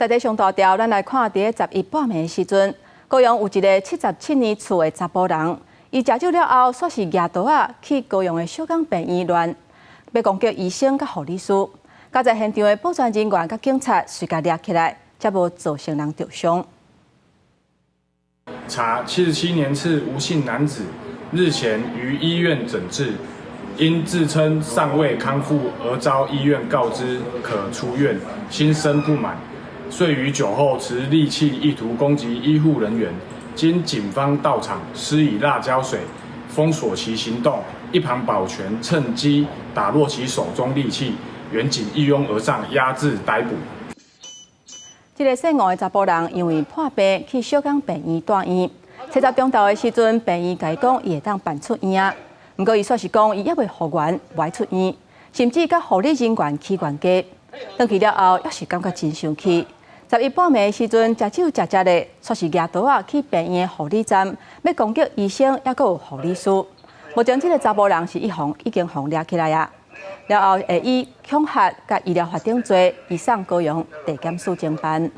在這上大條，咱來看佇11半暝的時陣，高雄有一个77年次的查埔人，伊食酒了後，煞是舉刀仔去高雄的小港病院亂，欲攻擊醫生佮護理師。佳哉現場的保全人員佮警察隨共掠起來，才無造成人著傷。查77年次吳姓男子日前於醫院診治，因自稱尚未康復而遭醫院告知可出院，心生不滿。遂於酒後持利器意圖攻擊醫護人員，經警方到場施以辣椒水封鎖其行動，一旁保全趁機打落其手中利器，員警一擁而上壓制逮捕。這个姓吳的查埔人因為破病去小港病院住院，初十中晝的時陣，病院共伊講伊會當辦出院啊，毋過伊煞是講伊猶未復原，無愛出院，甚至佮護理人員起冤家。轉去了後，猶是感覺真生氣。11半暝的時陣，食酒食食咧，煞是舉刀仔去病院的護理站，欲攻擊醫生，猶閣有護理師。目前這个查埔人是已經予掠起來啊，了後會以恐嚇佮醫療法定罪移送高雄地檢署偵辦。